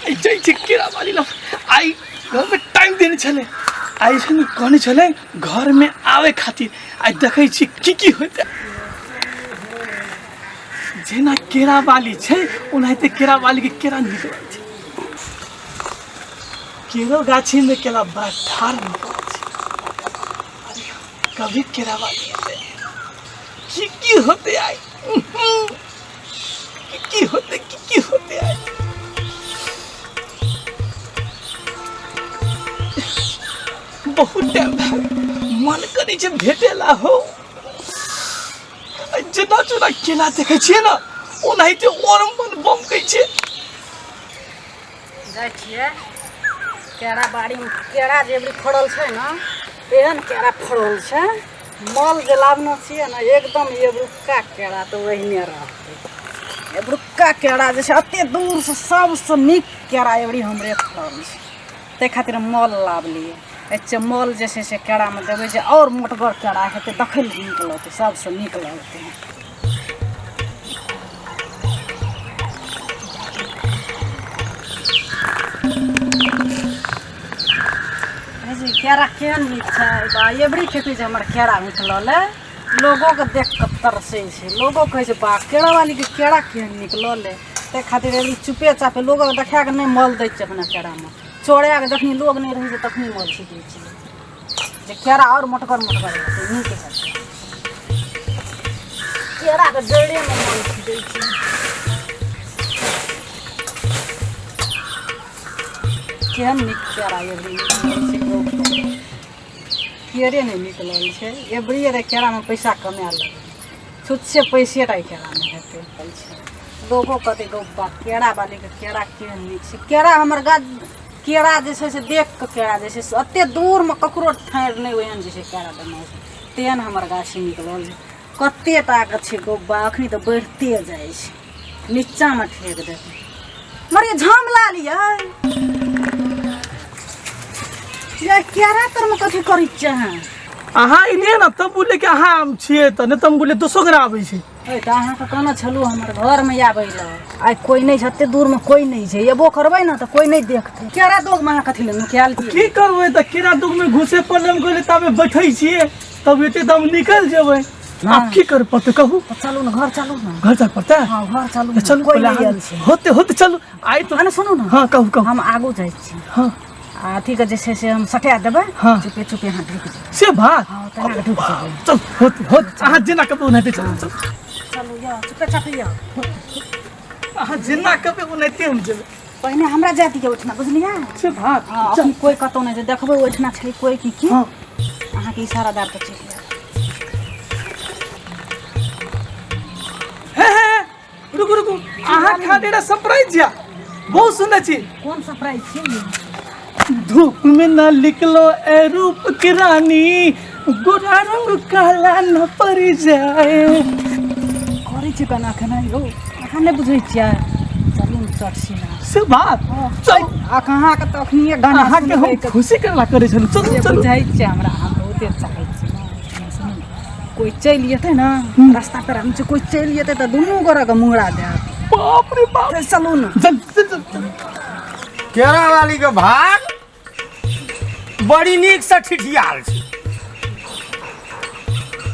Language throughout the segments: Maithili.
आइ जाइ छै केरा बाली लग। आइ घरमे टाइम देने छलै, आइ छै ने कहने छलै घरमे आबै खातिर। आइ देखै छी की की होइतै। जेना केरा बाली छै ओनाहिते केरा बालीके केरा निकलै छै। केरो गाछीमे केला बड़ा ठाढ़ निकलै छै। अरे कभी केरा बाली एतै, की की होतै आइ, की की होतै, की की होतै आइ। बहुत टाइम भए गेल, मन करै छै भेटेला हो। जेना जेना केला देखै छियै ने ओनाहिते और मन बमकै छै। जाइ छियै केरा बाड़ीमे, केरा जे अबरी फड़ल छै ने, एहन केरा फड़ल छै। मल जे लाबने छियै ने, एकदम एबरुक्का केरा तऽ ओहिने रहतै। एबरुक्का केरा जे छै एते दूरसँ सबसँ नीक केरा एबरी हमरे फड़ल छै, ताहि खातिर मल लाबलियै। एते मल जे छै से केरामे देबै जे आओर मोटगर केरा हेतै, देखै लए नीक लगतै, सबसँ नीक लगतै। जी केरा केहन नीक छै बा, एबरी खेती जे हमर केरा निकलल है, लोगोके देख कऽ तरसै छै। लोगो कहै छै बा केरा वालीके केरा केहन निकलल है। ताहि खातिर एबरी चुपे चापे लोगोके देखा कऽ नहि मल दै छियै अपना केरामे। चोराए कऽ जखनी लोग नहि रहै छै तखनी मल छिटै छियै जे केरा आओर मोटगर मोटगर हेतै, नीक हेतै। केराके जड़ेमे मल छिटै छियै। केहन नीक केरा एबरी निकलल छै, केरे नहि निकलल छै एबरी। रे केरामे पैसा कमाए लगलै, छुच्छे पैसे टा केरामे हेतै। लोगो कहतै गौ बा केरा वालीके केरा केहन नीक छै। केरा हमर गाछ केरा जे छै से देख कऽ केरा जे छै से एते दूरमे ककरो ठाढ़ि नहि ओहन जे छै केरा देने छै, तेहन हमर गाछी निकलल छै। कते टाके छै गौबा, अखनी तऽ बढ़िते जाइ छै, नीचाँमे ठेक देतै। मरे झाम ला लियै ये केरा तरमे कथी करै छियै अहाँ? अहाँ एलियै ने तब बुझलियै कि अहाँ छियै, तऽ नहि तऽ हम बुझलियै दोसरो गोरा आबै छै। ए तऽ अहाँके कहने छलहुँ हमर घरमे आबै लए, आइ कोइ नहि छै, एते दूरमे कोइ नहि छै, एबो करबै ने तऽ कोइ नहि देखतै। केरा दोगमे अहाँ कथी लए नुकायल छियै? की करबै तऽ केरा दोगमे घुसे पड़लै। हम कहलियै ताबे बैठै छियै तब एते तऽ हम निकलि जेबै। आब की करे पड़तै कहू? तऽ चलू ने घर, चलू ने घर। जाय पड़तै? हँ, घर चलू तऽ ने। चलू कोइ पहिले नहि आयल छै। होते होते चलू आइ तऽ। अने सुनू ने। हँ, कहू कहू। हम आगू जाइ छी। हँ। आ अथीके जे छै से हम सटा देबै। हँ। चुपे चुपे अहाँ ढुकि जेबै। से बात? हँ, तेना कऽ ढुकि जेबै। चल होते होते, अहाँ जेना कहबै ओनाहिते। चलू चलू चलू यौ, चुपे चापे यौ। अहाँ जेना कहबै ओनाहिते हम जेबै। पहिने हमरा जाय दियौ ओहिठिना, बुझलियै? से बात? हँ, अखन कोइ कतहु नहि छै, देखबै ओहिठिना छै कोइ की की। हँ। अहाँके इशारा दए कऽ चलि जायब। हे हे हे, रुकू रुकू, अहाँ खातिर एकटा सरप्राइज या, बहुत सुन्दर छी। कोन सरप्राइज छियै यौ? धूप में न निकलो ए रूप की रानी, गोरा रंग काला न पड़ जाए। करै छी केना केना यौ, अहाँ नहि बुझै छियै। चलू ने चट सीना। से बात? चल। अखन अहाँके तऽ अखनिए गाना अहाँके हम सुनबै तऽ खुशी करला करै छलहुँ। चलू से चलू। बुझै छियै हमरा, अहाँ बहुते चाहै छी ने। सुनू ने, कोइ चलि जेतै ने रास्ता पर हम कोइ चलि जेतै तऽ दुनू गोरेके मुंगरा देत। बाप रे बाप। चल, चलू ने। चल चल चल चल। केरा वाली के भाग बड़ी नीक से ठिठियाल छै,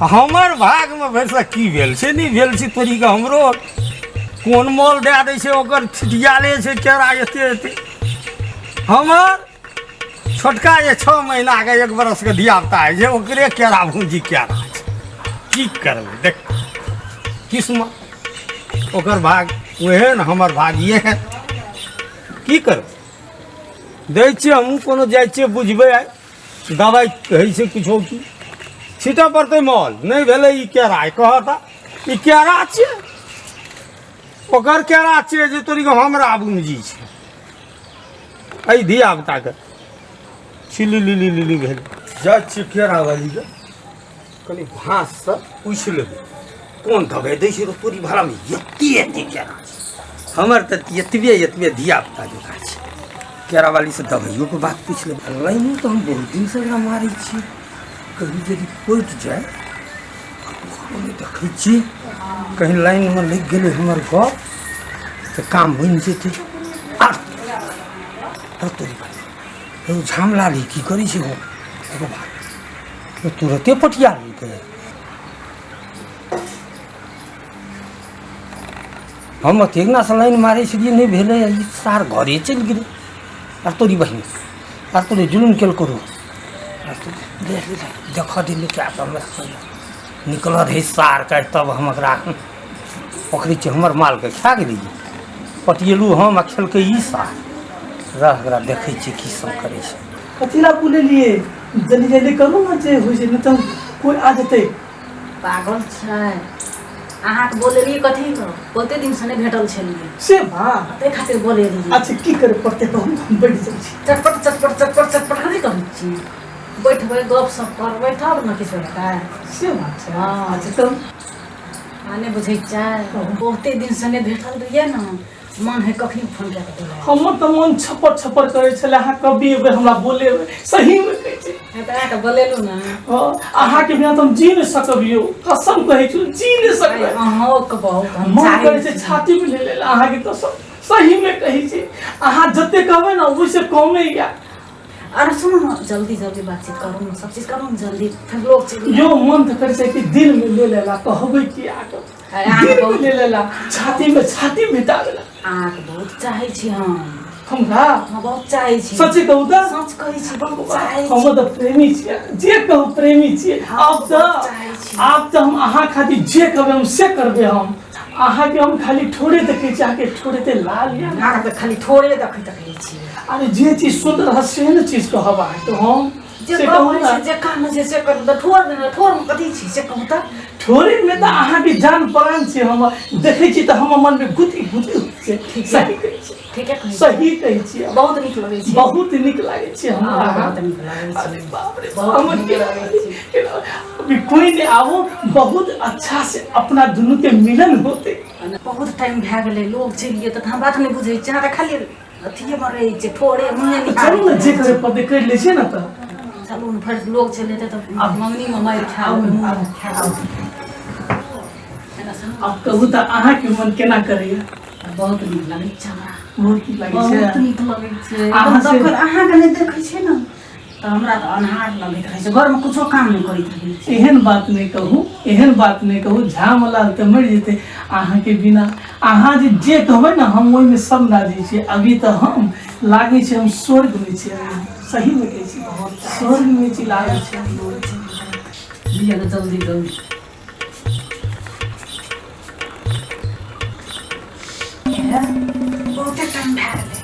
हमर भागमे भरिसँ की भेल छै नहि भेल छै तोरी के। हमरो कोन मोल दए दै छै, ओकर ठिठियाले छै केरा एते एते। हमर छोटका जे 6 महीनाके 1 बरसके धियापुता होइ छै, ओकरे केरा भूजी केरा छै। की करबै, देख किस्मत, ओकर भाग ओहन, हमर भाग इएह। की करबै, दै छियै हमहूँ कोनो जाइ छियै बुझबै। आइ दबाइ होइ छै किछो की छीटऽ पड़तै मल। नहि भेलै ई केरा, कहत ई केरा छियै, ओकर केरा छियै जे तोरी के हमरा बुमजी छै। एहि धियापुताके छिली लिली लिली भेल जाइ छियै। केरा वालीके कनि भाँससँ पूछि लेबै कोन दबाइ दै छै। तऽ तोरी भाड़ामे एते एते केरा छै, हमर तऽ एतबे एतबे धियापुता जकाँ छै। केरावालीसँ दबाइयोके बात पूछि लेबै। लाइनो तऽ हम बहुत दिनसँ एकरा मारै छियै, कभी यदि पटि जाय नहि देखै छियै, कहीं लाइनमे लागि गेलै हमर गप तऽ काम बनि जेतै। आ हौ तोरी भाइ हौ झामलाली की करै छै हो एगो बात तुरते पटिया लेलकै। हम अतेक नासँ लाइन मारै छलियै नहि भेलै, ई सार घरे चलि गेलै। आर तोरी बहिन आर तोरी जुलुम केलको रो, देख दिल्ली क्या हमरा निकल रहै सारके, तब हम ओकरा पकड़ै छियै। हमर मालके खा गेलै, पटिएलहुँ हम आ खेलकै ई सार। रह एकरा देखै छियै की सब करै छै। कथी ला बोलेलियै? जल्दी जल्दी करू ने जे होइ छै, नहि तऽ कोइ आ जेतै। पागल छै अहाँके बोलेलियै कथी लए? बहुते दिनसँ नहि भेटल छलियै से बात, ताहि खातिर बोलेलियै। अच्छा की करे पड़तै कहू, हम बैठ जाइ छी। चटपट चटपट चटपट चटपट कथी करै छी? बैठबै गप सप करबै तब ने किछु हेतै। से बात छै। हँ। अच्छा तब आ नहि बुझै छियै, बहुते दिनसँ नहि भेटल रहियै ने, मन है कखनी फोन कए कऽ बोलाय। हमर तऽ मन छप्पर छप्पर करै छलै, अहाँ कभी एबै हमरा बोलेबै। सहीमे कहै छी। तऽ अहाँके बोलेलहुँ ने। हँ, अहाँके बिना तऽ हम जी नहि सकब यौ, कसम कहै छी जी नहि सकबै। अहूँके बहुत हम मन चाहै करै छै छी। छातीमे ले लेल अहाँके कसम, सहीमे कहै छी। अहाँ जते कहबै ने ओहिसँ कमे या। अरे सुनू ने, जल्दी जल्दी बातचीत करू ने, सब चीज करू ने जल्दी, फेर लोग चलि यो मन तऽ करै छै कि दिलमे ले लेला, कहबै कि आके अहाँके दिलमे बहुत ले लेला, छातीमे छाती भेटा गेला। अहाँके बहुत चाहै छी हम। हमरा हम बहुत चाहै छी। सच्चे कहू तऽ? सच कहै छी, बहुत चाहै छी। हम तऽ प्रेमी छियै, जे कहू प्रेमी छियै। आब तऽ बहुत चाहै छी। आब तऽ हम अहाँ खातिर जे कहबै हम से करबै। हम अहाँके हम खाली ठोरे देखै छी, अहाँके ठोरे ते लाल या। अहाँके तऽ खाली थोड़े देखैत रहै छी। अरे जे चीज सुन्दर रहत से ने चीज कहब अहाँके हम। जे से कहू कहै ने छै जे काम छै से करू तऽ ठोर ने, ठोरमे कथी छी से कहू तऽ? ठोरे मे तऽ अहाँके जान प्राण छै। हम देखै छी तऽ हमर मनमे गुदी गुदी होइ छै। ठीक सही कहै छी, ठीके कहै छी, सही कहै छियै। बहुत नीक लगै छै, बहुत नीक लागै छै हमरा। हँ, बहुत नीक लागै छै। अरे बाप रे, बहुत हमर नीक केना लागै छै। अभी कोई नहीं आबो, बहुत अच्छा से अपना दुनू के मिलन होते। बहुत टाइम भए गेलै, लोग चलि गेल तऽ हम बात नहि बुझै छियै। अहाँ तऽ खाली अथिएमे रहै छियै, ठोरे मुँहे चलू ने, निकालै। जे करे पड़तै करि लै छियै ने तऽ। चलू ने, फेर लोग चलि जेतै तऽ मङ्गनीमे मारि खा आबू, लेबै, आबू, खा आबू। एना सुनू। आब कहू तऽ अहाँके मन केना करैया? बहुत नीक लगै छै हमरा। बहुत नीक लागै छै। बहुत नीक लगै छै। अहाँ से- देखल अहाँके नहि देखै छै ने तऽ हमरा तऽ अन्हार लगैत रहै छै, घरमे कुछो काम नहि करैत रहै छै। एहन बात नहि कहू, एहन बात नहि कहू। झामलाल तऽ मरि जेतै अहाँके बिना। अहाँ जे जे कहबै ने हम ओहिमे सब राजी छियै। अभी तऽ हम लागै छै हम स्वर्गमे छियै, सहीमे कहै छी स्वर्गमे छी लागै छै। लिअ ने जल्दी जल्दी। बहुते टाइम भए गेलै,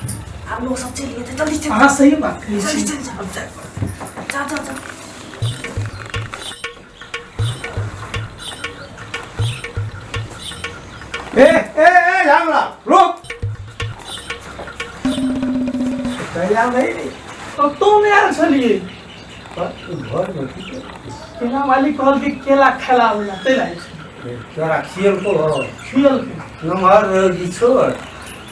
आब लोग सब चलि जेतै, जल्दी चल। अहाँ सही बात कहै जल्दी छी। चल जाउ। आब जाय पड़तै। जा जा जा। ए ए ए झामला रोक, तैयार नहीं रे? कतहु नहि आयल छलियै। घरमे की करै? केला वाली कहलकै केला खेलावला, ताहि लए आयल छलियै। तोरा खियलको हो? खियलकै। नमहर रह कि छोट?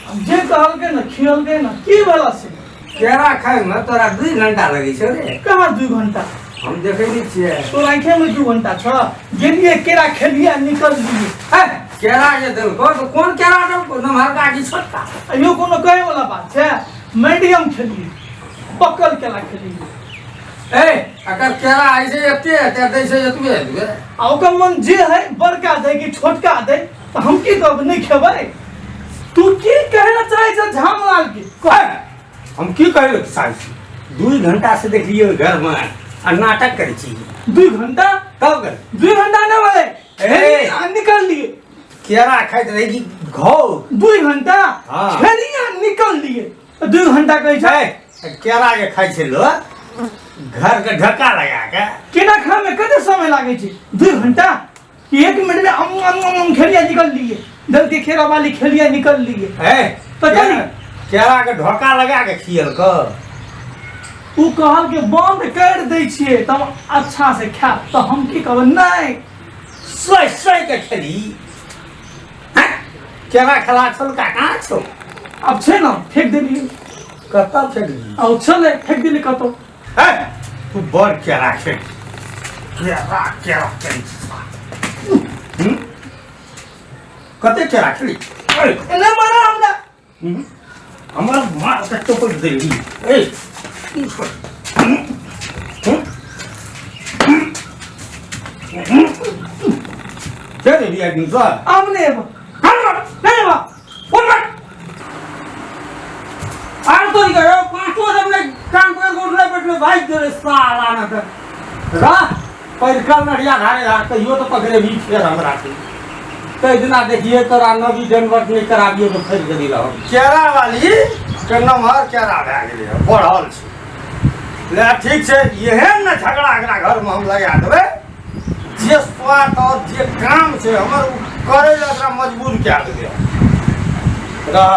आब जे कहलकै ने खियलकै ने, की भेला से? केरा खाइमे तोरा 2 घंटा लगै छौ रे। कहाँ 2 घंटा? हम देखै नहि छियै। तोरा आँखेमे 2 घंटा छ? गेलियै केरा खेलियै आ निकललियै। हे, केरा जे देलको तऽ कोन केरा देलको, नमहरका कि छोटका? इहो कोनो कहैवला बात छै? मीडियम खेलियै, पकल केला खेलियै। ए अगर केरा ऐसे एते एते दै छै एतबे एतबे। आ ओकर मन जे है बड़का दै कि छोटका दै तऽ हम की कहब, नहि खेबै? तू की कहै लए चाहै छ झामलाल के? कह, हम की कहै लए चाहै छी, 2 घंटा से देखलियै घरमे आ नाटक करै छी। 2 घंटा? तब कर 2 घंटा नहि भेलै। ए! आ निकललियै। केरा खाइत रही कि घौ? 2 घंटा? हाँ। खेलियै आ निकललियै, 2 घंटा कहै छै। ए, केरा जे खाइ छै लोक घरके ढक्का लगा के। केना खामे कते समय लागै छै? 2 घंटा कि 1 मिनट में अम अम अम अम खेलिया निकल लिए, दल के खेरा वाली खेलिया निकल लिए। ए तऽ चली। केरा के ढोका लगा के खियल कर। उ कहल के बंद कर दै छियै तब अच्छा से खायब, तऽ हम की कहबै नहि। सोइ सोइ के खेली। हैं? केरा खेला छलका कहाँ छौ? आब छै ने, फेंक देलियै। कतऽ फेंकली? आ ओ छलै, फेंक देलियै कतौ। हे, तू बड़ केरा खेली, केरा केरा करै छी। हम्म? कते केरा खेली? एने मारा हमरा। हम्म? हमर माँ के टपक देली ए। के देली आदमी सर? हम नहि एबो, नहि एबो। उठ बैठ। आर तोरी के पाँचो जब ने कान पकड़ के उठले बैठले भागि गेलै साला न तऽ रह पैरकल नढ़िया घारे घार कहियो तऽ पकड़ेबही फेर हमरा के। ताहि दिना देखिए तोरा नवी दंडवत नहि कराबियो तऽ फेर गेली रहब। केरा वाली के नमहर केरा भए गेलै हँ, बढ़ल छै। ले ठीक छै, एहन ने झगड़ा एकरा घरमे हम लगा देबै जे स्वार्थ और जे काम छै हमर, ओ करै लए एकरा मजबूर कए देबै हम। रह।